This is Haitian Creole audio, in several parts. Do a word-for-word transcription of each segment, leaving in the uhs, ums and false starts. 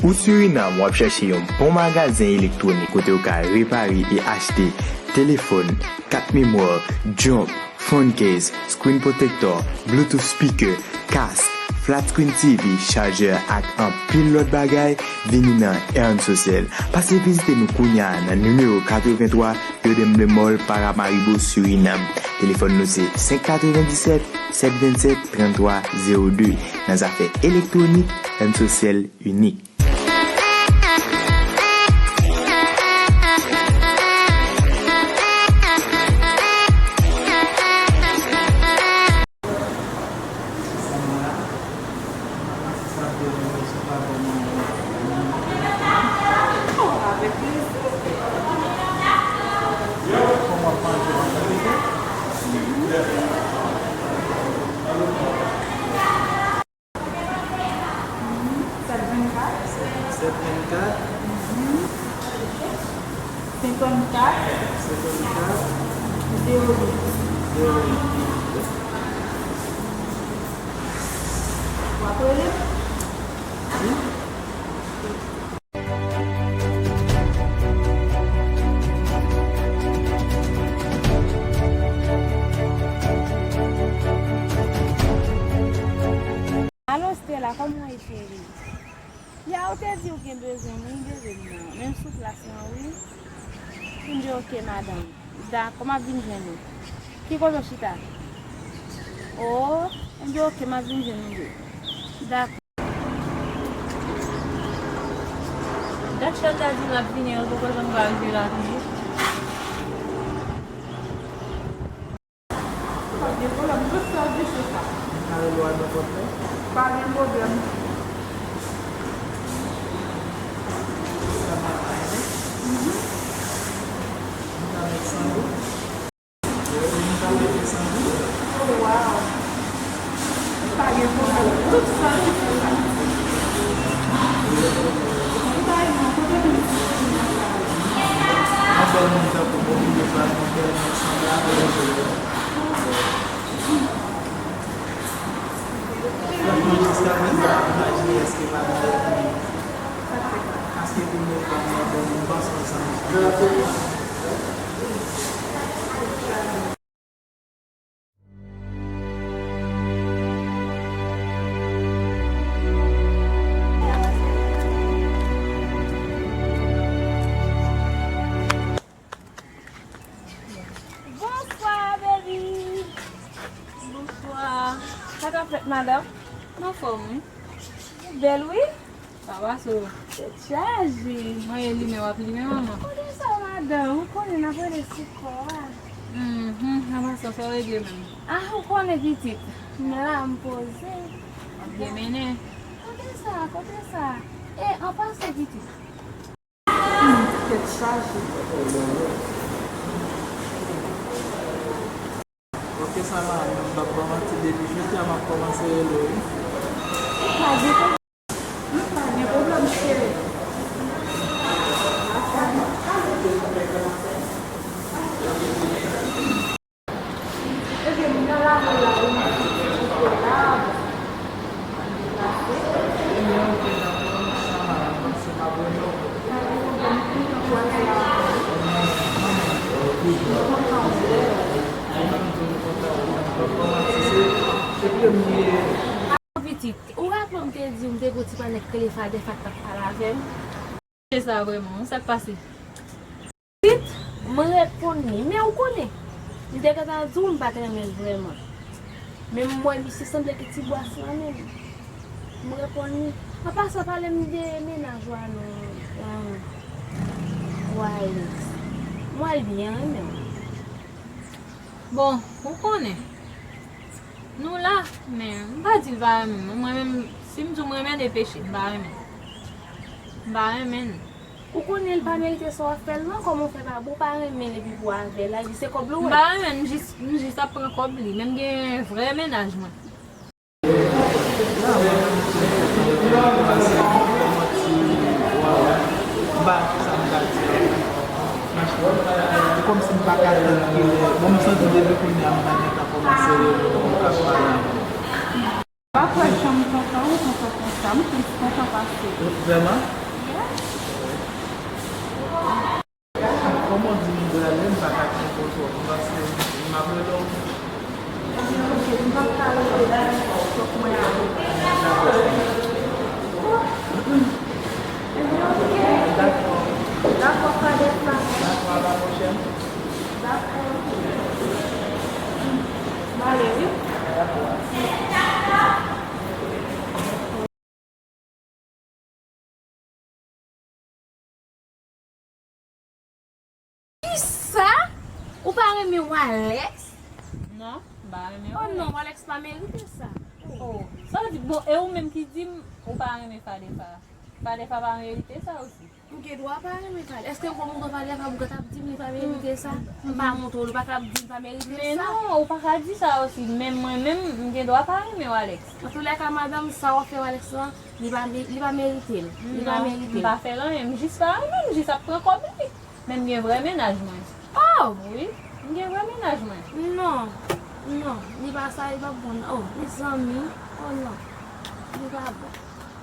Ou Surinam, w ap chèche yon bon magazen elektwonik kote w ka repare e achte telefòn, kat memwa, jump, phone case, screen protector, Bluetooth speaker, kask, flat screen T V, chajè ak anpil lòt bagay, vini nan Ernst Social. Pase vizite nou kounya nan nimewo katrevenntwa Yo Demblemol, Paramaribo, Surinam. Telefòn nou se senk katrevenndisèt, sèt vennsèt, tranntwa zewo de. Nan zafè elektwonik, Ernst Social inik. Sèt vennkat. Sèt vennkat. Senkannkat. Senkannkat. Zewo de. Zewo de. W ap rele? Wi. Alo Stella, kòman w ye cheri? Ya, ou te di ou gen bezwen m, wi, bezwen m nan. Menm sou plas lan, wi. M di, oke, madanm. Dakò, m ap vin jwenn ou. Ki kote w chita? O, m di, oke, m ap vin jwenn ou de. Dakò. Dat Stella di l ap vini an, l poko janm ka rive la toujou. Pa gen pwoblèm, tout sa di se sa. Mwen ka rele w a nenpòt lè? Pa gen pwoblèm. Sa pa mal, non? Mhm. Mwen ka met sandou. Mwen ka met sandou. Oh, wow. Pa gen pwoblèm, tout sa di se sa. Mwen pa gen kote pou m di. Yon bèl moun tankou w, konbine pa nou tèlman sanblab, mwen jwe. Franchman, jiskaprezan, m ap imajine èske pa gen lòt moun. Paske premye fwa m wè bèl moun, m panse w sanble. Bonswa, baby. Bonswa. Sa k ap fèt, madanm? M anfòm, wi. Ou bèl, wi. Sa pase w? Tèt chaje. Mwen ye limen, w ap limen, manman. Kote sa, madanm? Ou konnen n ap rele sou kò a. Mhm, sa pase w, sa w regle menm? Ah, ou konnen, pitit. M la, m poze. W ap byen mennen. Kote sa, kote sa? E, an pasan, pitit. Tèt chaje. Ok, sa va, m p ap ba w manti, depi jodi a m ap kòmanse rele w, wi. Pa gen pwoblèm, pa gen pwoblèm, cheri. Ebyen, Pitit, ou raple w m te di w m te gen yon ti pale k rele Fadè, Fat t ap pale avè m? Se sa vrèman, sa k pase? Pitit, m reponn li, men ou konnen, m te gentan di w m pa t renmen l vrèman. Men m wè misye sanble gen ti bwas nan men l. M reponn li. An pasan, pale m de mennaj ou a non, Alex. M wè l byen renmen w. Bon, ou konnen. Nou la, men m pa di l pa renmen m. Mwen menm, si m di w m renmen l, e peche, m pa renmen l. M pa renmen l. Ou konnen l pa merite sa w ap fè l lan, kòman w fè pa bon, w pa renmen l epi pou w avè l, la di se kòb li w wè. M pa renmen l, m jis, m jis ap pran kòb li, men m gen vrè mennaj mwen. M pa wè kisa m ta di. E kòmsi m pa ka tann kilè. Bon, m santi depi kounye a m pa gentan kòmanse rele moun k ap pale avè m. Pa kwè janm kontan, ou kontan konsa, m jis kontan pase. Vrèman? Yes. Kòman w di m prale, m pa ka kenbe w twòp, m panse m ap rele w. Ebyen, oke, m p ap ka rele w twòp, mwen avè w. Ebyen, oke. Dakò. Dakò, pa de fason. Dakò, a la pwochèn. Dakò. M ale, wi. Dakò. Kisa? Ou pa renmen Walex? Non, m pa renmen Walex. Oh non, Walex pa merite sa. Oh, sa w di? Bon, e ou menm ki di m ou pa renmen Fadefa. Fadefa pa merite sa osi. M gen dwa pa renmen Fadefa. Èske m konn mouton Fadefa pou w t ap di m li pa merite sa? M pa mouton, ou pa t ap di m pa merite sa? Men non, ou pa ka di sa osi. Men mwen menm, m gen dwa pa renmen Walex. Antoulèka, madanm, sa w ap fè Walex lan, li pa, li pa merite l. Li pa merite l. Non, m pa fè l anyen, m jis pa renmen, m jis ap pran kòb li. Men m gen vrè mennaj mwen. Oh! Wi, m gen vrè mennaj mwen. Non, non, li pa sa, li pa bon. Oh, mezanmi, oh non, li pa bon.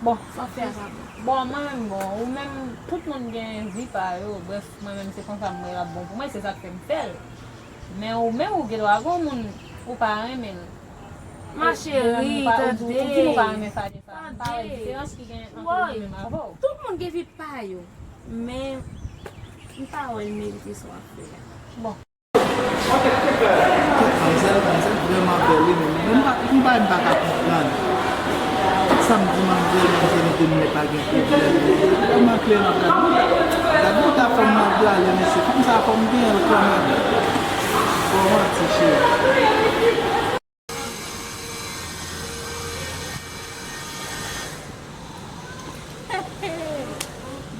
Bon, sa w fè a pa bon. Bon, mwen menm, bon, ou menm, tout moun gen vi pa yo. Brèf, mwen menm, se konsa m wè l ap bon pou mwen, se sa k fè m fè l. Men ou menm, ou gen dwa gen yon moun ou pa renmen l. Ma chérie, tande. Ou di nou pa renmen Fadefa. M pa wè diferans ki gen ant ou menm avè w. Tout moun gen vi pa yo. Men, m pa wè l merite sa w ap fè a. Bon. Manzèl, manzèl vrèman bèl, wi, men m pa, m pa, m pa ka konprann. Sa m di manzèl, manzèl di m li pa gen pwoblèm. Vrèman klè nan gad mwen. Gad mwen ta fè m nan prale, mesye. Fanm sa fò m genyen l kanmenm. Fò manti, cheri.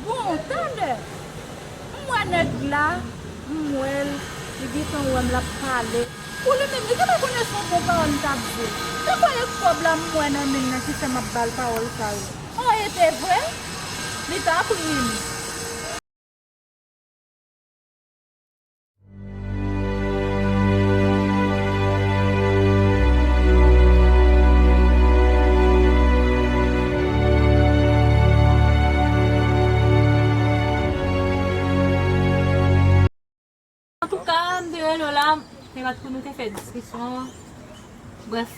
Bon, talè, m wè nèg la, m wè l, li gentan wè m, l ap pale. Pou li menm, li gentan konnen se yon bon pawòl m t ap di. Te kwè e kòb la m wè nan men l nan ki fè m ap ba l pawòl sa yo. Oh, e te vre? Li t ap ri m. Antouka, m te rele w la, se pa t pou nou te fè diskisyon an. Brèf,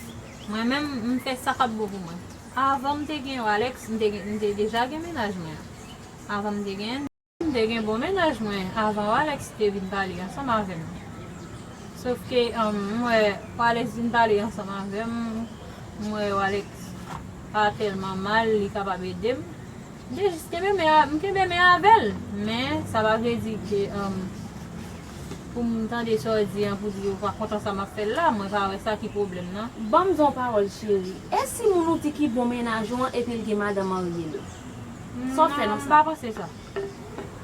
mwen menm, m fè sa k ap bon pou mwen. Avan m te gen Alex, m te gen, m te deja gen mennaj mwen an. Avan m te gen, m te gen bon mennaj mwen. Avan Alex te vin pale ansanm avè m. Sof ke, um, m wè Alex vin pale ansanm avè m, m wè Alex pa tèlman mal, li kapab ede m. M te jis kenbe men a, m kenbe men avè l. Men, sa pa vle di ke, um, pou m tande sa w di an, pou di ou pa kontan sa m ap fè l la, mwen pa wè sa ki pwoblèm nan. Ban m di w yon pawòl, cheri. E si moun ou di ki bon mennaj ou an, epi l gen madanm marye l? Sa w fè nan sa? Non, m pa panse sa.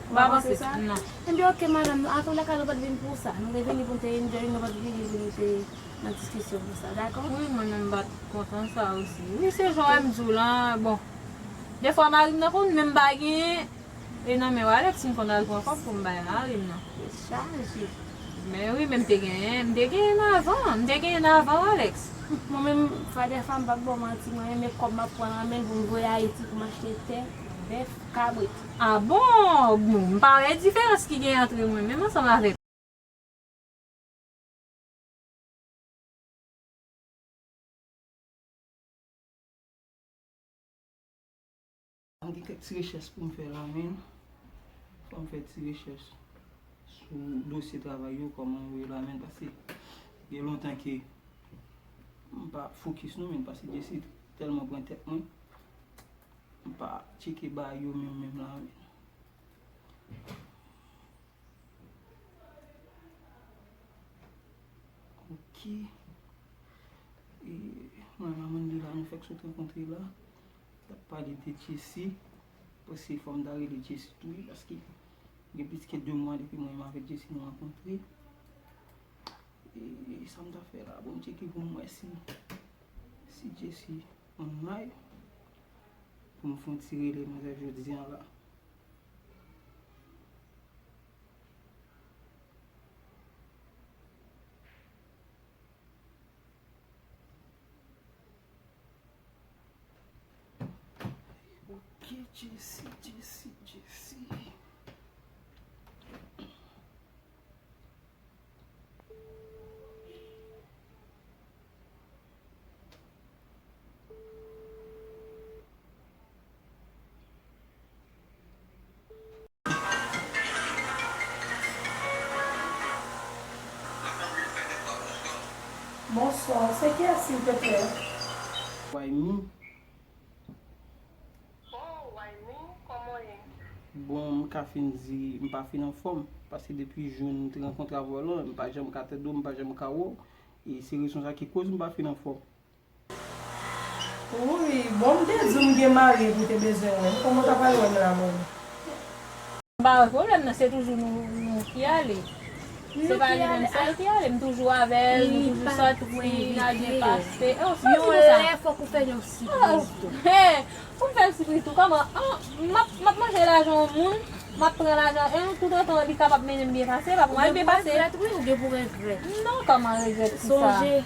Ou pa panse sa? Non. Ebyen, oke, madanm, nou, antoulèka, nou pa t vin pou sa. Nou te vini pou n te enjoy, nou pa t vini pou nou te nan diskisyon konsa, dakò? Wi, mwen menm m pa t kontan sa osi. Wi, se jan m di w lan, bon. Defwa mari m nan konn menm pa genyen, e nan men Alex m konn al pran kòb pou m bay mari m nan. Tèt chaje. Men wi, men m te genyen, m te genyen avan, m te genyen avan, Alex. Mwen menm, fwa dèfwa, m p ap ba w manti, mwen menm, e kòb m ap pran nan men l pou m voye Ayiti pou m achte tè, bèf, kabrit. Ah bon? Bon, m pa wè diferans ki gen antre mwen menm ansanm avèk Mwen gen kèk ti rechèch pou m fè la, men fò m fè ti rechèch sou dosye travay yo, kòman yo ye la, men paske gen lontan ke m pa fokis non, men paske Jesse tèlman pran tèt mwen, m pa tcheke bagay yo menm menm la, men. Ok. E, mwen, manman li la, nou fèk sot rankontre la. L ap pale de Jesse. Paske fò m ta rele Jesse tou, wi, paske gen plis ke de mwa depi mwen menm avèk Jesse nou rankontre. E, sa m ta fè la, bon, m tcheke pou m wè si, si Jesse online. Pou m fè yon ti rele manzè jodi a la. Ok, Jesse, Jesse, Jesse. Bonswa, se kiyès, silvouplè? Waymi. Oh, Waymi, kòman w ye? Bon, m ka fin di, m pa fin anfòm, paske depi jou n te rankontre avè w la, m pa janm ka tande w, m pa janm ka wè w, e se rezon sa ki koz m pa fin anfòm. Wi, bon, m te di w m gen mari epi w te bezwen wè m. Kòman w ta pral wè m la menm? M pa wè pwoblèm nan, se toujou nou, nou ki ale. Se pa li menm sèl ki ale, m toujou avè l, nou toujou sòti, n al byen pase. E, w sòti konsa. Yon lè fòk ou fè yon sipriz tou. Pou m fè l sipriz tou, kòman? An, m ap, m ap manje lajan yon moun, m ap pran lajan, e toutotan li kapab mennen m byen pase, pa pou m al byen pase. Ou gen pou regrèt, wi, ou gen pou regrèt. Non, kòman regrèt kisa? Sonje,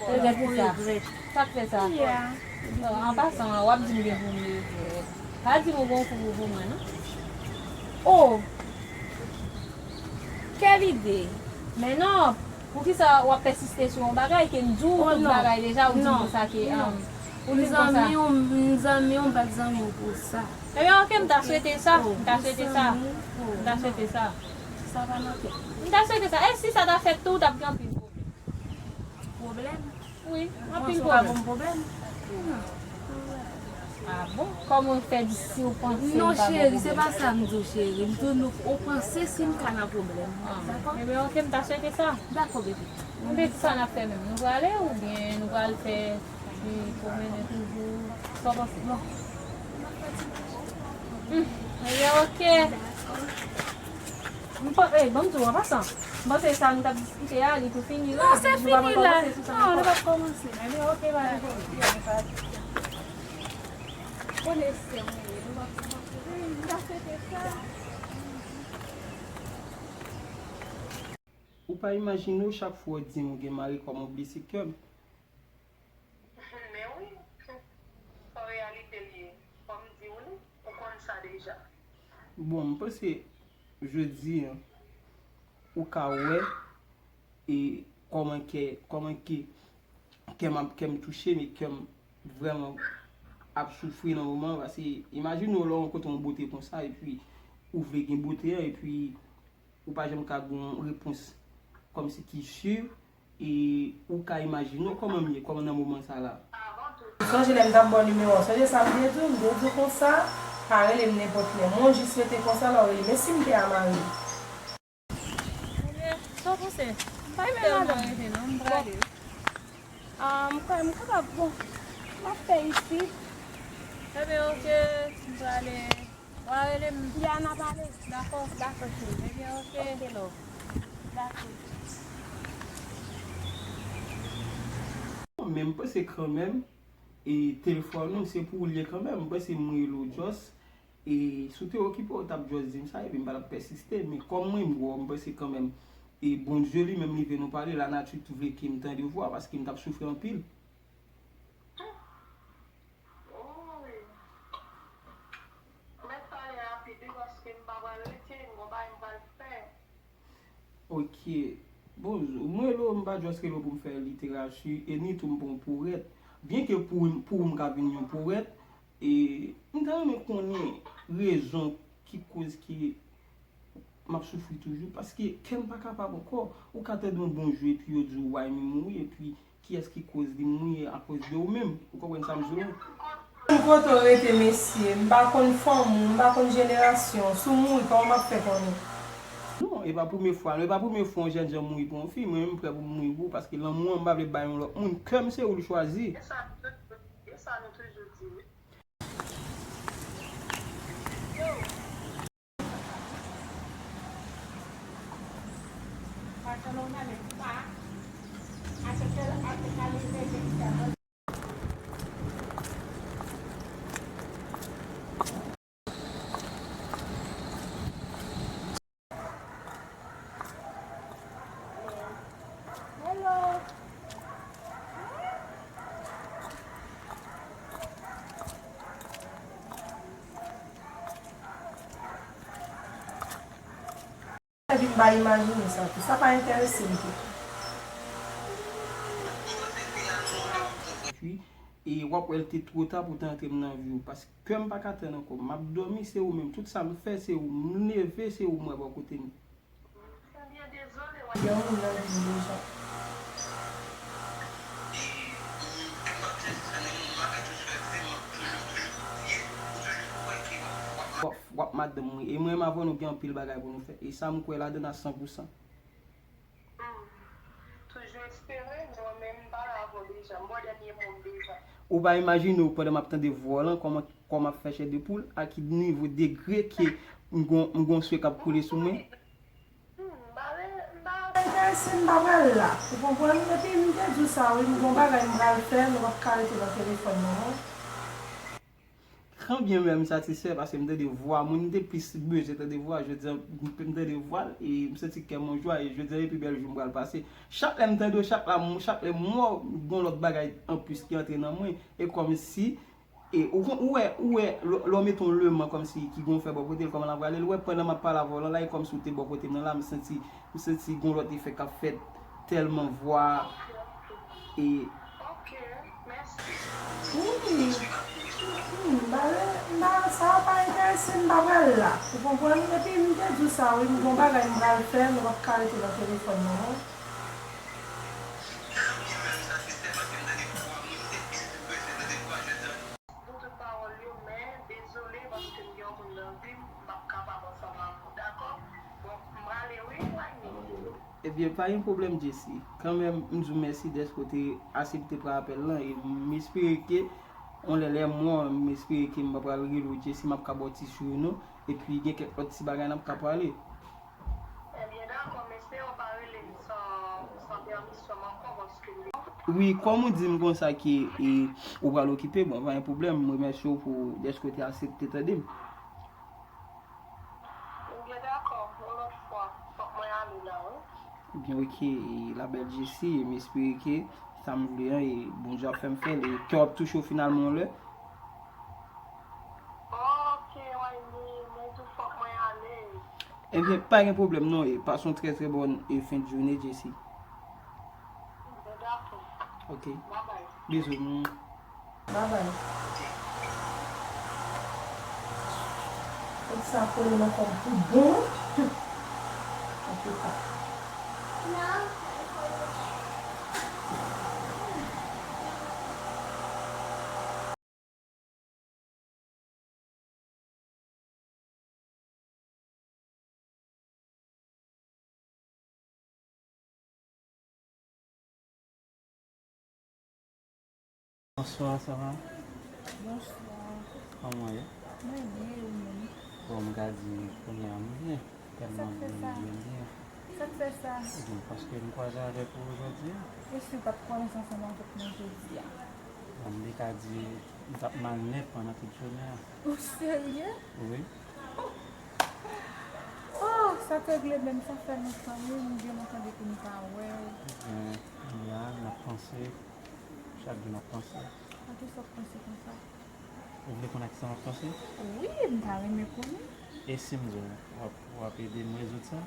ou gen pou regrèt. Sa k fè sa? An pasan, w ap di m gen pou m regrèt. Pa di m ou gon kou pou mwen, non. Oh! Kèl ide! Men non, poukisa w ap pèsiste sou yon bagay ke m di w tout bagay deja, ou di m konsa ke, um, ou di m konsa. M zanmi w, m zanmi w, m pa t zanmi w pou sa. Ebyen, ok, m ta swete sa, m ta swete sa, m ta swete sa. Sa pa nan tèt. M ta swete sa. E si sa ta fèt tou, w t ap gen anpil pwoblèm. Pwoblèm? Wi, anpil pwoblèm. Ah bon? Kòman w fè di si w panse m pa gen pwoblèm? Non, cheri, se pa sa m di w, cheri. M di w nou, ou panse si m ka nan pwoblèm. Ah, dakò? Ebyen, ok, m ta swete sa. Dakò, bebe. Ebyen, kisa n ap fè menm? Nou prale oubyen nou pral fè ti pwomennen toujou? Sa w panse? Bon. Hmm, ebyen, ok. M pa, ey, ban m di w, an pasan, m panse sa nou t ap diskite a, li tou fini la. Non, se fini la. Non, nou p ap kòmanse. Ebyen, ok, pa gen pwoblèm. Konnen sè mwen ye, nou p ap kòmanse. Hmm, m ta swete sa. Ou pa imajine w, chak fwa w di m ou gen mari, kòman w blese kè m. Men wi, an reyalite l ye. Kòm di w li, ou konn sa deja. Bon, m panse jodi a, ou ka wè, e kòman kè, kòman ke kè m ap, kè m touche, men kè m vrèman ap soufri nan moman an, paske imajine w lè w rankontre yon bote konsa, epi ou vle gen bote an, epi ou pa janm ka gen yon repons kòmsi ki si, e ou ka imajine w kòman m ye, kòman nan moman sa la. Sonje lè m t ap ba w nimewo a, sonje sa m te di w, m te di w konsa, pa rele m nenpòt lè. Mwen jis rete konsa lè w rele m. E si m te a mari? Ebyen, sa w panse? M pa tèlman rete non, m prale. Ah, m kwè m kapab, bon, m ap fè isit. Ebyen, ok, m prale. W a rele m. Ya, n a pale. Dakò. Dakò, cheri. Ebyen, ok. Ok, love. Dakò. Men m panse kanmenm, e telefòn ou, se pou ou l ye kanmenm. M panse m rele w just, e si w te okipe, w t ap just di m sa, epi m pa t ap pèsiste. Men kòm mwen, m wè w, m panse kanmenm, E Bondye li menm li vle nou pale, lanati tou vle ke m tande vwa, paske m t ap soufri anpil. Woy. Mèt pale rapid wi, paske m pa pral rete, m gon bagay m pral fè. Ok. Bon, m rele w, m pa just rele w pou m fè literati, e ni tou m pa yon powèt. Byenke pou, pou ou m ka vin yon powèt, e m ta renmen konnen rezon ki koz ke m ap soufri toujou, paske kè m pa kapab ankò. Ou ka tande yon bon jou epi yo di w Wayne mouri, epi kiyès ki koz li mouri akoz de ou menm? Ou konprann sa m di w? M konn kote w rete, mesye. M pa konn fanm ou, m pa konn jenerasyon w. Si w mouri, kòman m ap fè konnen? Non, e pa premye fwa, non, e pa premye fwa yon jènjan mouri pou yon fi. Mwen menm, m prè pou m mouri pou ou, paske lanmou an, m pa vle bay yon lòt moun. Kè m se ou l chwazi. E sa nou toujou, e sa nou toujou di wi. Vin bay imajine sa tou. Sa pa enterese m tou. Epi, e w ap wè l te two ta pou w te antre m nan vi w, paske kè m pa ka tann ankò. M ap dòmi, se ou menm. Tout sa m fè, se ou. M leve, se ou m wè bò kote m. Gen yon moun nan vi m deja. W ap, w ap madanm mwen. E mwen menm avè w, nou gen anpil bagay pou nou fè. E sa, m kwè ladann a san pou san. Toujou espere, mwen menm m pale avè w deja, m bò dènye mo m deja. Ou pa imajine w pandan m ap tande vwa w lan, kòman, kòman m ap fè chè de poul, a ki nivo degre ke m gon, m gon swe k ap koule sou mwen. Hmm, m pa re, m pa. Enterese m pa pral la. Ou konprann? Epi m te di w sa wi, m gon bagay m pral fè, nou p ap ka rete nan telefòn nan non. Kanbyen menm m satisfè paske m tande vwa moun, m te plis bezwen tande vwa, jodi a m tande vwa l e m santi kè m an jwa e jodi a se pi bèl jou m pral pase. Chak lè m tande w, chak la, chak lè m wè w, gon lòt bagay anplis ki antre nan mwen. E kòmsi, e ou kon, ou wè, ou wè, lè w mete yon leman kòmsi ki gon fè bò kote l, kòman l ap rale l, ou wè pandan m ap pale avè w lan la, e kòmsi w te bò kote m nan la, m santi, m santi gon lòt efè k ap fèt tèlman vwa a e. Wi, wi, m pa, m pa, sa pa enterese m, m pa pral la. Ou konprann? Epi m te di w sa wi, m gon bagay m pral fè, nou p ap ka rete nan telefòn nan non. Pou tout pawòl yo, men dezole paske m gen yon moun nan vi m, m p ap kapab ansanm avè w, dakò? Bon, m prale wi, Wayne. Ebyen, pa gen pwoblèm, Jessie. Kanmenm, m di w mèsi dèske w te aksepte pran apèl lan e m espere ke yon lè lè m wè w, m espere ke m pa pral rele w Jessie, m ap ka ba w ti surnom, epi gen kèk lòt ti bagay n ap ka pale. Ebyen, dakò, m espere w pa rele m san, san pèmisyon m ankò paske m. Wi, kòm ou di m konsa ke e, ou pral okipe, bon, pa gen pwoblèm, m remèsye w pou dèske w te aksepte tande m. Ebyen, dakò, yon lòt fwa, fòk mwen ale la, wi. Ebyen, oke, e, la belle Jessie, e m espere ke sa m vle an, e Bondye ap fè m fè l, e kè w ap touche w finalman yon lè. Oke, Wayne, mwen tou fòk mwen ale. Ebyen, pa gen pwoblèm non, e pase yon trè trè bòn e fen de jounen, Jessie. Ebyen, dakò. Oke. Babay. Bizou. Babay. Tout sa kole nan kò m pou bon. Antouka. Bonswa, sa va? Bonswa. Kòman w ye? Mwen byen, e ou menm? Bon, m ka di kounye a m byen. Tèlman byen, byen, byen. Sa k fè sa? Bon, paske m kwaze avèk ou jodi a. E si w pa t kwaze ansanm avèk mwen jodi a? Bon, m te ka di m t ap mal nèt pandan tout jounen an. Ou serye? Wi. Oh, Sa k regle menm, sa fè lontan, wi, m gen lontan depi m pa wè w. Ebyen, nou la, n ap panse, chak jou n ap panse. A kisa w ap panse konsa? Ou vle konn a kisa m ap panse? Wi, m ta renmen konnen. E si m di w, w ap, w ap ede m rezoud sa?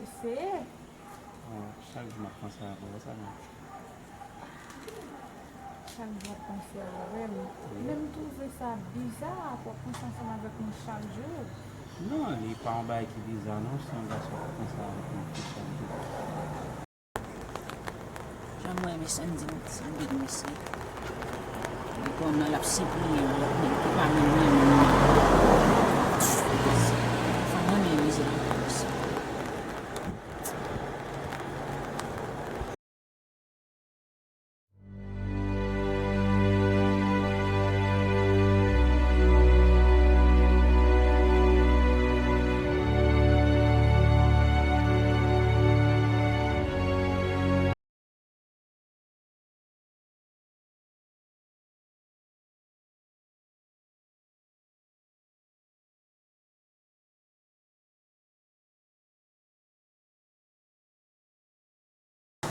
Eseye. Bon, chak jou m ap panse avè w, sa menm. Chak jou w ap panse avè m. Wi. Men m twouve sa biza pou w ap panse ansanm avèk mwen chak jou. Non, li pa yon bagay ki biza, non. Si yon gason ap panse avèk yon fi chak jou. Jan m wè mesye, m di m sanble k mesye. Li konnen l ap sipliye m, l ap di m ki pa menm renmen m. Fanm renmen mizè anplis.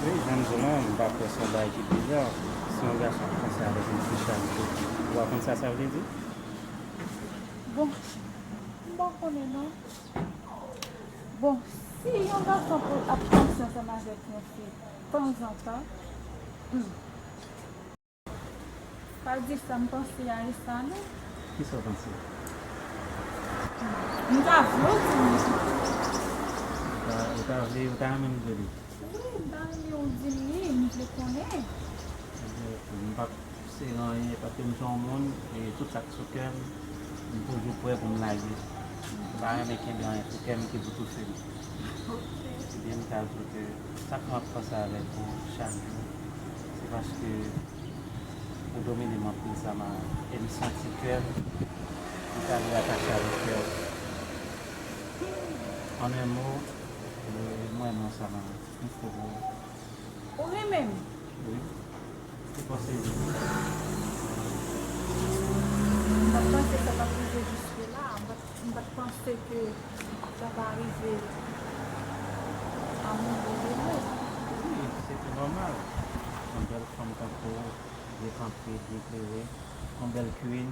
Wi, jan m di w lan, m pa kwè se yon bagay ki biza. Si yon gason ap panse avèk yon fi chak jou, ou pa konn sa sa vle di? Bon, m pa konnen non. Bon, si yon gason pou ap panse ansanm avèk yon fi tanzantan, hmm, pa di sa m panse a e sa non. Kisa w panse? M ta vle w di m li. Ou ta, ou ta vle, ou ta renmen m di w li? Wi, m ta renmen w di m li, m vle konnen. Ebyen, m p ap sere anyen, paske m se yon moun, e tout sa k sou kè m, m toujou prè pou m lage. M pa renmen kenbe anyen sou kè m ki pou touche m. Ok. Ebyen, m ka di w ke sa k fè m ap panse avèk ou chak jou, se paske ou domine m anpil, Sama, e m santi ke m ta vle atache avèk kè w. An en mo, e, mwen, mwen, Sama, m fou pou ou. Ou renmen m? Wi. Ou panse wi. M pa t panse sa t ap rive jiske la. M pa t, m pa t panse ke sa ta rive a moman de mò. Wi, se te nòmal. Yon bèl fanm tankou w, byen kanpe, byen klere, yon bèl queen.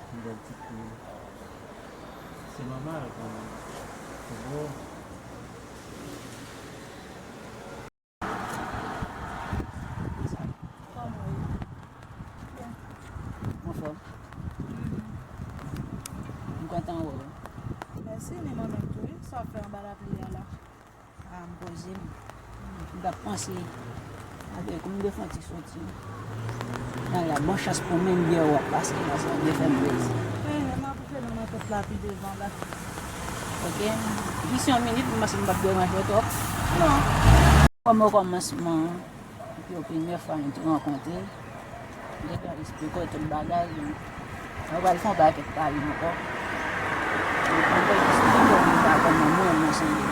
Yon bèl ti fi. Se nòmal pou, pou ou. Kòman w ye? Byen. Anfòm? Mhm. M kontan wè w. Mèsi, ni mwen menm tou, wi. Sa w ap fè anba lapli a la? A, m poze m. M t ap panse avèk ou, m te fè yon ti soti. Nan la, bon chans pou mwen, m byen wè w ap pase, paske w te fè m plezi. Enhen, m ap fè nan mwen tèt la pi devan la. Ok. Jis yon minit, m panse m p ap deranje w twòp. Non. Kòm okòmansman, depi premyè fwa nou te rankontre, m te ka esplike w tout bagay, nou pral fè yon pakèt pale ankò. Mwen te esplike w konsa kòman mwen, mwen sanble.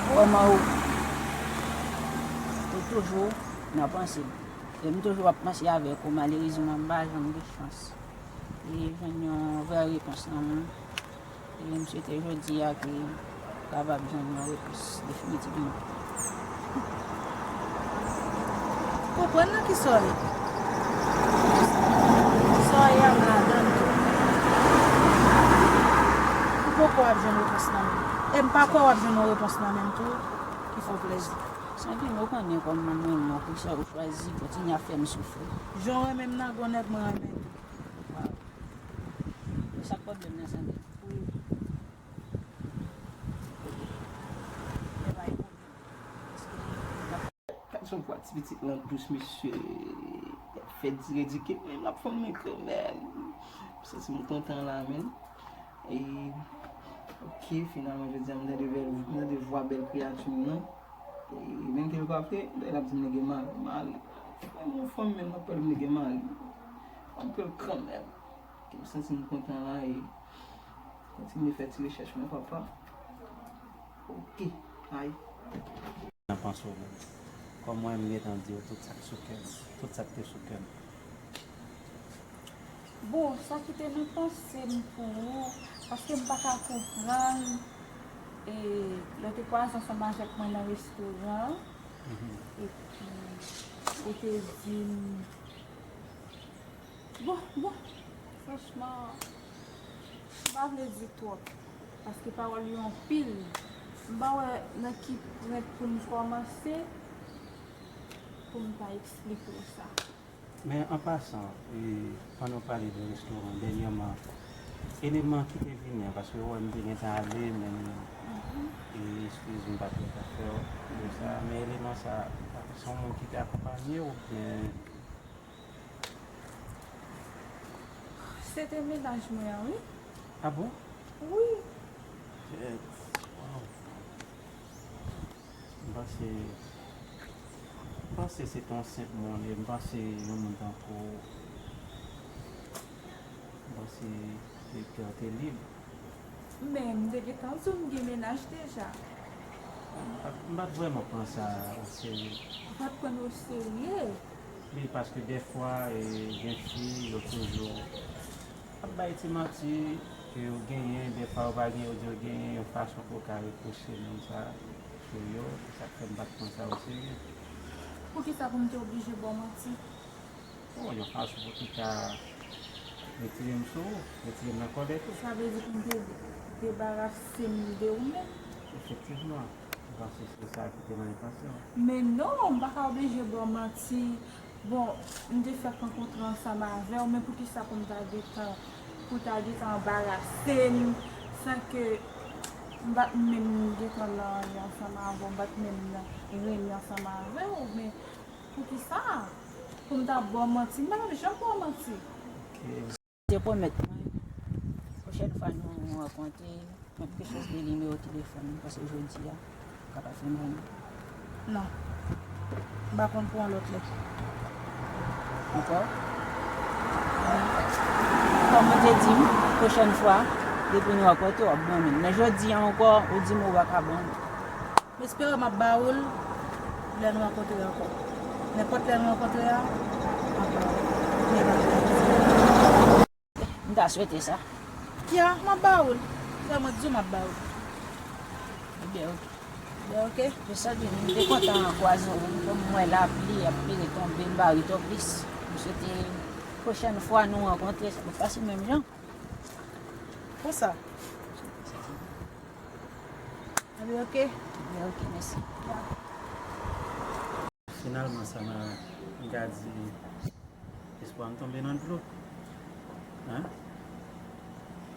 Kòman ou, ou toujou nan panse m. E m toujou ap panse avèk ou, malerezman, m pa janm gen chans e jwenn yon vrè repons nan men w. E m swete jodi a ke w kapab jwenn yon repons definitivman. Konprann nan kisa w ye. Sa w ye a m ladan l tou. Ou poko ap jwenn repons nan men m. E m pa kwè w ap jwenn yon repons nan men m tou ki fè w plezi. Sandrine, ou konnen kòman mwen renmen w, poukisa ou chwazi kontinye ap fè m soufri? Jan w renmen m nan, gon nèg mwen renmen tou. Waw. E sa k pwoblèm nan, Sandrine? Wi. Gad jan vwa ti pitit lan dous, mesye. L ap fè di redike, men l ap fè m men kanmenm. M santi m kontan la, men. E, ok, finalman, jodi a, m tande bèl, m tande vwa bèl kreyati m nan. E, menm ke l pa vre, dayè l ap di m li gen mari. Mari. Frè m, yon fanm menm, l ap pale m li gen mari. Anpil kanmenm. E m santi m kontan la, e kontinye fè ti rechèch mwen, papa. Ok, ay. Nan panse w menm. Kòm mwen, m gentan di w tout sa k sou kè m, tout sa k te sou kè m. Bon, sa ki te nan panse m pou ou, paske m pa ka konprann E lè w te kwaze ansanm avèk mwen nan restoran, epi ou te di m, bon, bon, franchman, m pa vle di twòp, paske pawòl yo anpil. M pa wè nan ki pwen pou n kòmanse pou m ta eksplike w sa. Men an pasan, e, pandan w pale de restoran, dènyèman, eleman ki te vini an, paske ou wè m te gentan ale, men e, eskiz m pa t wè zafè w de sa, men eleman sa, se yon moun ki te akonpanye w oubyen? Se te mennaj mwen an, wi. Ah bon? Wi. Kèt. Waw. M panse, m panse se te yon senp moun, e m panse yon moun tankou w, m panse direktè a te lib. Men m te gentan di w m gen mennaj deja. M pa t, m pa t vrèman pran sa oserye. Ou pa t pran l oserye? Wi, paske dèfwa, e, gen fi, yo toujou ap bay ti manti ke yo genyen, dèfwa yo pa genyen, yo di yo genyen, yon fason pou yo ka repwoche moun sa sou yo, se sa k fè m pa t pran sa oserye. Poukisa pou m te oblije ba w manti? Bon, yon fason pou ki ka retire m sou ou, retire m nan kòlè tou. Sa vle di pou m te debarase m de ou menm? Efektivman, m panse se sa ki te nan entansyon. Men non, m pa ka oblije ba w manti. Bon, m te fèk rankontre ansanm avè w, men poukisa pou m ta gentan, pou ta gentan anbarase m, san ke m pa t menm gentan nan anyen ansanm avè w, m pa t menm nan renmen ansanm avè w, men poukisa pou m ta ba w manti? M pa t ap janm ba w manti. Ok. Te pwomèt mwen, pwochèn fwa nou rankontre, mwen pike chèche nimewo telefòn ou, paske jodi a, ou ka pa fè m renmen. Non. M pa konn pou yon lòt lè. Ankò? Kòm ou te di m, pwochèn fwa, depi nou rankontre, w ap ban m li. Men jodi a ankò, ou di m ou pa ka ban m. M espere m ap ba ou l lè nou rankontre ankò. Nenpòt lè nou rankontre a, m ap ba ou l. M ta swete sa. Ya, m ap ba ou l. Frè mwen di w m ap ba ou l. Ebyen, oke. Ebyen, oke. Se sa di, m te kontan kwaze w wi. Kòm m wè lapli ap vire tonbe, m pa ret plis. M swete pwochèn fwa nou rankontre, sa pa pase menm jan. Konsa. Ebyen, oke. Ebyen, oke, mèsi. Ya. Finalman, Samara, m ka di, espwa m tonbe nan dlo. Hein?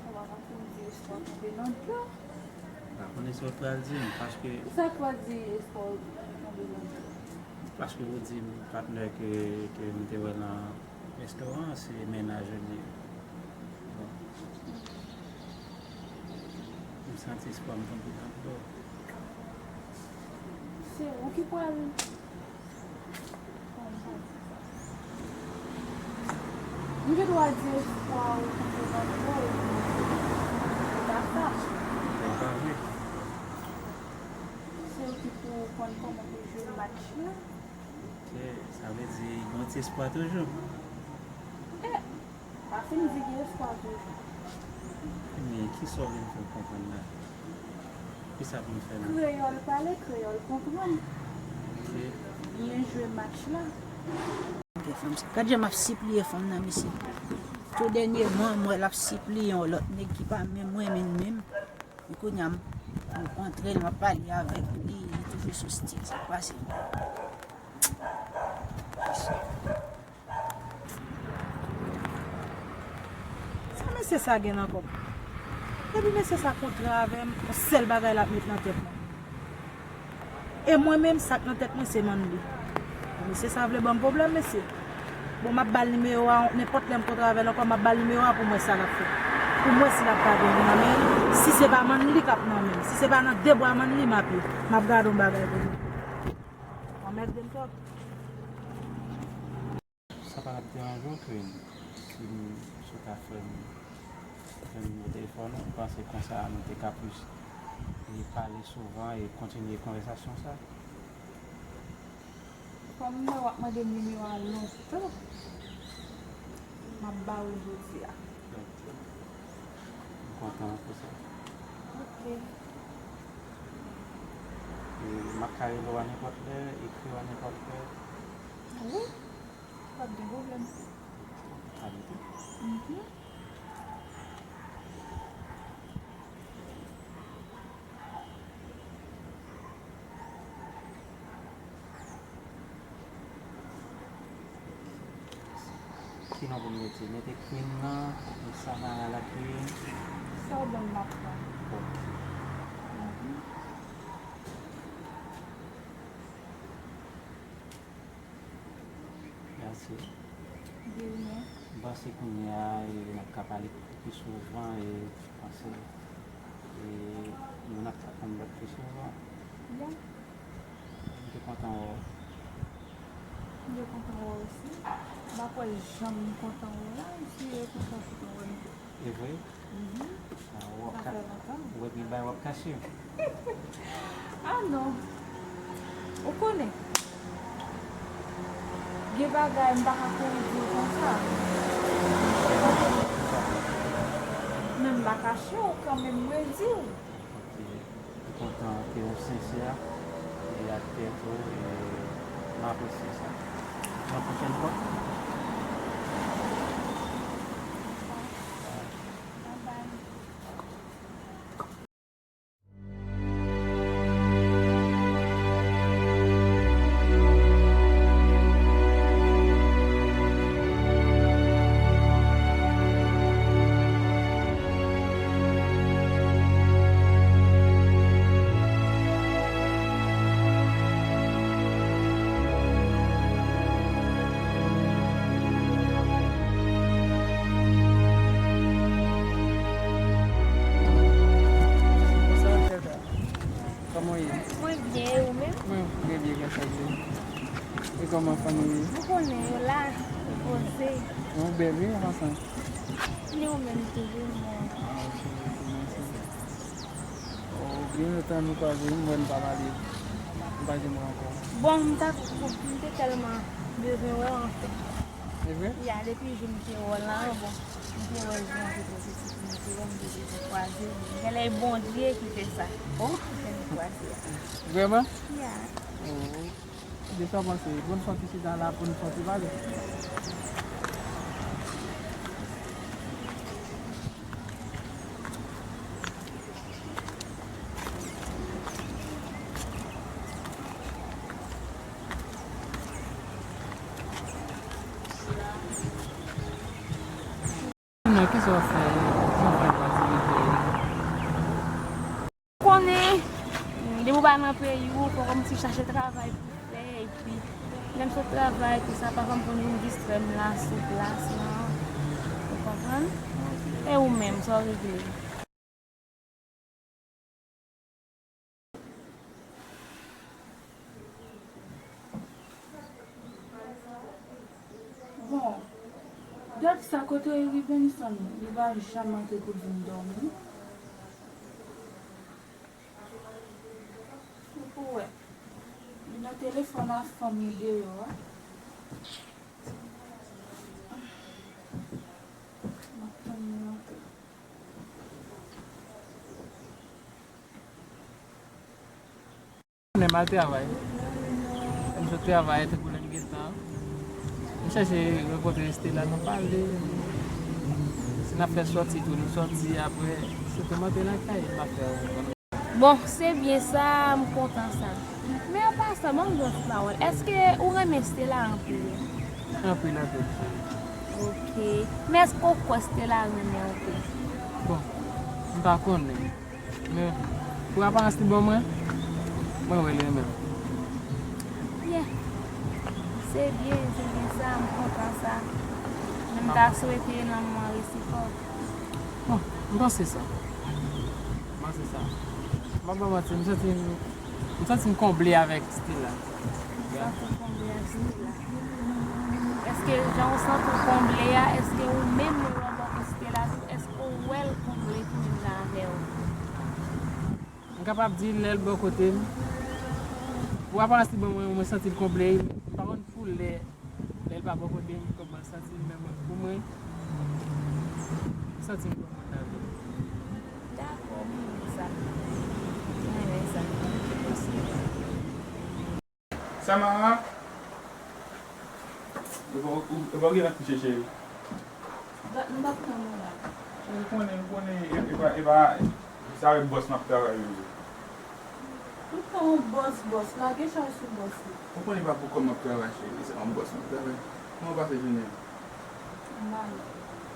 Ou pa konn pou m di espwa tonbe nan dlo? M pa konnen sa w pral di m, paske. Sa k pral di espwa w tonbe nan dlo? Paske ou di m patnè ke, ke m te wè nan restoran an, se mennaj ou li ye. Bon. M santi espwa m tonbe nan dlo. Se ou ki pral M gen dwa di espwa ou tonbe nan dlo, epi se pa sa. Se pa vre. Se ou ki pou konn kòman pou jwe match la. Ok, sa vle di gen yon ti espwa toujou. E, Pa fin di gen espwa toujou. Men kisa w vin fè m konprann la? Kisa pou m fè la? Kreyòl pale, kreyòl konprann. Ok. Byen jwe match la. Ok, fanm sa. Gad jan m ap sipliye fanm nan, mesye. Tou dènyèman, m wè l ap sipliye yon lòt nèg ki pa menm renmen l menm. Men kounye a, m, m antre l, m ap pale avèk li, li toujou sou stil, sa k pase? Sa mesye sa gen nan kòb? Depi mesye sa kontre avè m, yon sèl bagay l ap met nan tèt mwen. E mwen menm, sa k nan tèt mwen, se Manley. Mesye sa vle ban m pwoblèm, mesye. Bon, m ap ba l nimewo a, nenpòt lè m kontre avè l ankò, m ap ba l nimewo a pou m wè sa l ap fè. Pou m wè si l ap ka gen nan men l, si se pa Manley k ap nan men l, si se pa nan de bra Manley m ap ye, m ap gade yon bagay pou nou. Anmède m twòp. Sa pa t ap deranje w ke si m, si w ta fè m, fè m nimewo telefòn ou, m panse konsa nou te ka plis e pale souvan e kontinye konvèsasyon sa? Kòm m wè w ap mande m nimewo a lontan, m ap ba ou l jodi a. Ok. M kontan pou sa. Ok. E m ap ka rele w a nenpòt lè, ekri w a nenpòt lè. Wi, p ap gen pwoblèm. Abite. Mhm. Ki non pou m mete? Mete Queen nan, e Samara la ki? Sa w ban m, m ap pran. Ok. Mhm. Mèsi. De rien. M panse kounye a, e, n ap ka pale pi souvan, e, m panse, e, nou n ap ka konn lòt pi souvan. Ya. M te kontan wè w. M te kontan wè w osi. M pa kwè janm m kontan wè w la, e si e konsa w kontan wè m tou. E vre? Mhm. Ah, w ap ka-, w ap gen bagay w ap kache. Ah non. Ou konnen. Gen bagay m pa ka kouri di w konsa. Men m pa kache w kanmenm, mwen di w. Ok. M kontan ke w sensè e ak kè tou, e m apresye sa. Nan pwochèn fwa. Bye bye. Kòman w ye? Mwen byen, e ou menm? Mwen trè byen, gras a Dye. E kòman fanmi w ye? Ou konnen yo la, repoze. Ou bèl wi, an pasan. Ni ou menm tou, wi, mwen. Ah, ok, ok, mèsi. Oh, gen lontan nou kwaze, m wè nou pa pale. M pa janm wè ankò. Bon, m ta, m te tèlman bezwen wè w, anfen. E vre? Ya, depi jou m te wè w la, bon, m te wè jan w te pran pitit mwen, se lè m te bezwen kwaze. Genlè e Bondye ki fè sa. Oh! Ki fè nou kwaze a. Vrèman? Ya. Oh. Depi sa w panse, bon, n soti chita la pou n soti pale. Non, kisa w ap fè? Kisa w ap fè pou aktivite yo? Konnen, depi w pa nan peyi w, fò kòmsi chache travay pou fè, epi lè m sot travay, tou sa, pafwa m konn vin distrè m la sou plas lan. Ou konprann? E ou menm, sa w regle? Bon, dat sa kote Ribenson, li pa janm antre pou l vin dòmi. Ou wè, li nan telefòn ak fanm li deyò a. M ap tann li antre. Lè m al travay. Lè m sot travay, tankou lè m gen tan, m chèche rankontre Stella, nou pale. Si n ap fè sòti tou, nou sòti. Apre, se tou m antre lakay, m pa fè anyen. Bon, se byen sa, m kontan sa. Men an pasan, ban m di w yon ti pawòl. Èske ou renmen Stella anpil? Anpil, anpil. Ok. Men èske w kwè Stella renmen w tou? Bon, m pa konnen. Men, pou aparans li ban mwen, mwen wè li renmen m. Byen. Se byen, se byen sa, m kontan sa. Men m ta swete lanmou an resipwòk. Bon, m panse sa. M panse sa. M pa ba w manti, m santi m, m santi m konble avèk Stella. Ou santi w konble ak Stella? Èske jan w santi w konble a, èske ou menm menm lè w bò kote Stella tou, èske w wè l konble tou menm jan avè w? M kapab di lè l bò kote m, pou aparans li ban mwen, mwen santi l konble, m pa konn pou lè, lè l pa bò kote m, kòman l santi l, men mwen, pou mwen, m santi m konn moun nan vre. Dakò, m renmen sa. M renmen sa. Mèsi. Samara, ou pa, ou, ou pa gen nan kouche, cheri. Ba-, m pa pran mwen la. Cheri, m konnen, m konnen, e, e pa, e pa, se avèk bòs m ap travay, wi. M pa yon bòs, bòs. Lage chay sou bòs ou. Ou konnen pa pou kòb m ap travay, cheri. Se yon bòs m ap travay. Kòman w pase jounen an? Mal.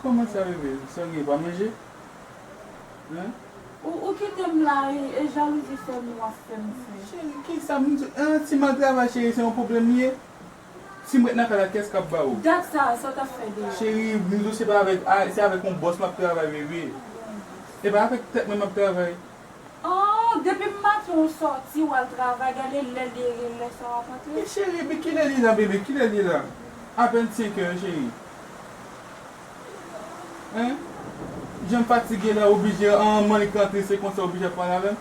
Kòman sa, bebe? Sa w gen, pa manje? Hein? Ou, ou kite m la, e, e jalouzi sèlman w ap fè m fè. Cheri, kisa m di? An, si m al travay, cheri, se yon pwoblèm li ye? Si m ret nan kay la, kiyès k ap ba ou? Dat sa, sa w t ap fè deja? Cheri, m di w se pa avèk, a, se avèk yon bòs m ap travay, bebe. E pa avèk tèt mwen m ap travay. Oh, depi maten w sòti, w al travay, gade lè l ye, lè sa w ap antre. E cheri, epi kilè li la, bebe? Kilè li la? Apèn senk è, cheri. Hein? Jan m fatige la, oblije, an, mannik rantre, se konsa oblije ap pale avè m.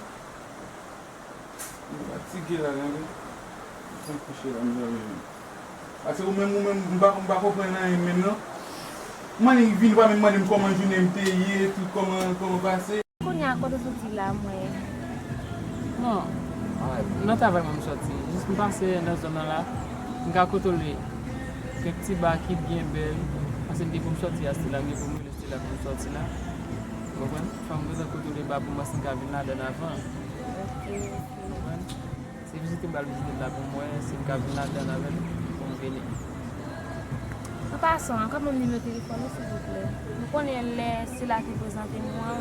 M fatige la, gade. M kouche la, m dòmi menm. Paske ou menm, ou menm, m pa, m pa konprann anyen menm, non. Mannik vin, ou pa menm mande m kòman jounen m te ye, tout kòman, kòman pase. Kounye a, kote w soti la, mwen? Non, a, nan travay mwen m sòti. Jis m pase nan zòn nan la, m ka kontwole kèk ti ba ki byen bèl. Paske m gen pou m sòti a Stella, m gen pou m rele Stella pou m sòti la. Ou konprann? Fò m gentan kontwole ba pou m wè si m ka vin ladann avan. Ok, ok. Ou konprann? Se vizite m pral vizite l la pou m wè si m ka vin ladann avè l pou m vini. An pasan, ka ban m nimewo telefòn ou, silvouplè? Ou konnen lè Stella te prezante m ou an,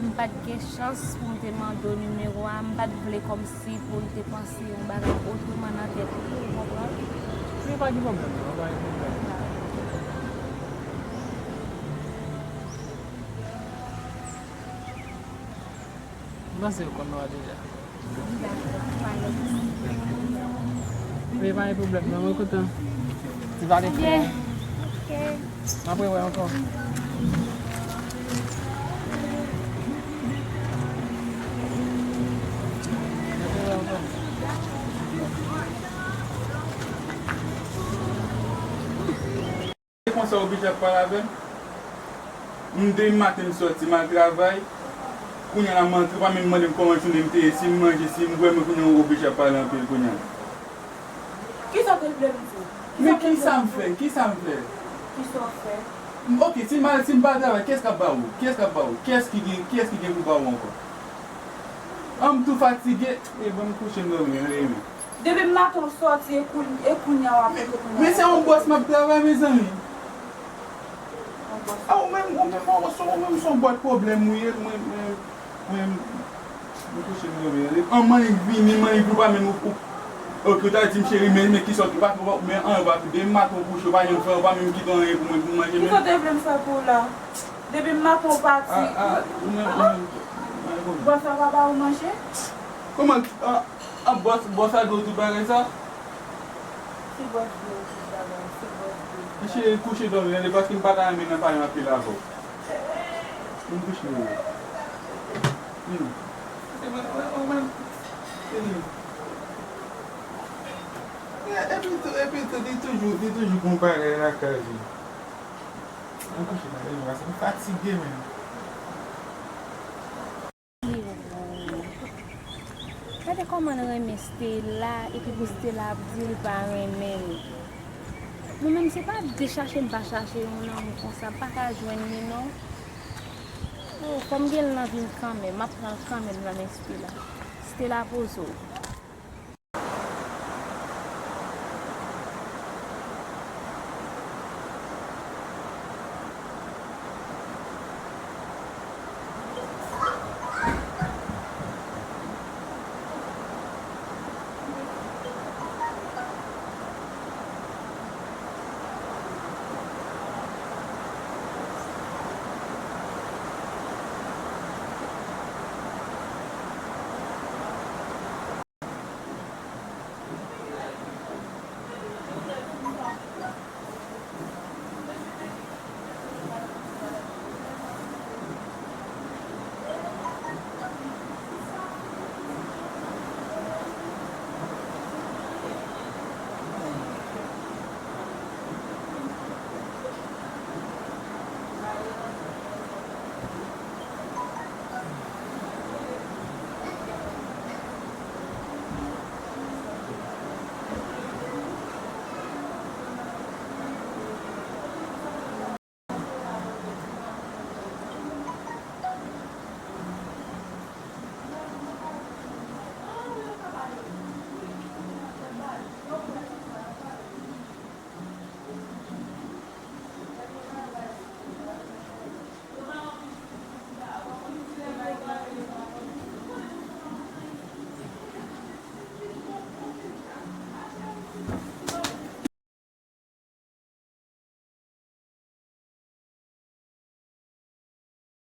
m pa t gen chans pou m te mande w nimewo a, m pa t vle kòmsi pou l te panse yon bagay otreman nan tèt li, ou konprann? Men pa gen pwoblèm, non, pa gen pwoblèm. M panse yo konn non an deja. Wi, pa gen pwoblèm, non, mwen kontan. Ti pale frè. Ok. M ap rewè ankò. M ap rewè ankò. Se konsa w oblije ap pale avè m? M demen maten m sòti, m al travay. Kounye a la m antre, ou pa menm mande m kòman jounen m te ye, si m manje, si m bwè, men kounye a w oblije ap pale anpil kounye a. Kisa w te vle m di w? Men kisa m fè? Kisa m fè? Kisa w fè? M, ok, si m al, si m pa al travay, kiyès k ap ba ou? Kiyès k ap ba ou? Kiyès ki gen, kiyès ki gen pou ba ou ankò? An, m tou fatige. E, ban m kouche m dòmi, ann, e, men. Depi maten w sòti, e koun-, e kounye a w ap kounye a. Men se yon bòs m ap travay, mezanmi. Yon bòs. A, ou menm, ou menm, ou menm, ou menm se yon bòt pwoblèm ou ye, mwen, mwen, mwen, mwen kouche m dòmi. An, mannik vini, mannik ou pa menm ou, ou, ok, ou ta di m cheri, men, men kisa w te pa, men an, ou pa, depi maten w kouche, ou pa janm fè, ou pa menm kite anyen pou mwen, pou manje menm. Kisa w te vle m fè pou ou la? Depi maten w pati. A, a, ou menm, ou menm, ou menm. Bòs la pa ba ou manje? Kòman, a, A, bòs, bòs la di w tout bagay sa? Se bòs di w tout bagay, se bòs di w tout bagay. Mesye kouche dòmi, tande, paske m pa ta renmen nan pale anpil avè w. M kouche dòmi. Hmm. Se mwen, mwen, mwen, mwen. Se li. E, epi tou, epi tou, li toujou, li toujou gon bagay lakay li. M kouche dòmi, paske m fatige menm. Gade kòman l renmen Stella, epi pou Stella ap di l pa renmen l. Mwen menm, se pa de chache m pa chache yon lanmou konsa, m pa ka jwenn li non. Oh, fò m gen l nan vi m kanmenm, m ap pran l kanmenm nan men Stella. Stella, poze w.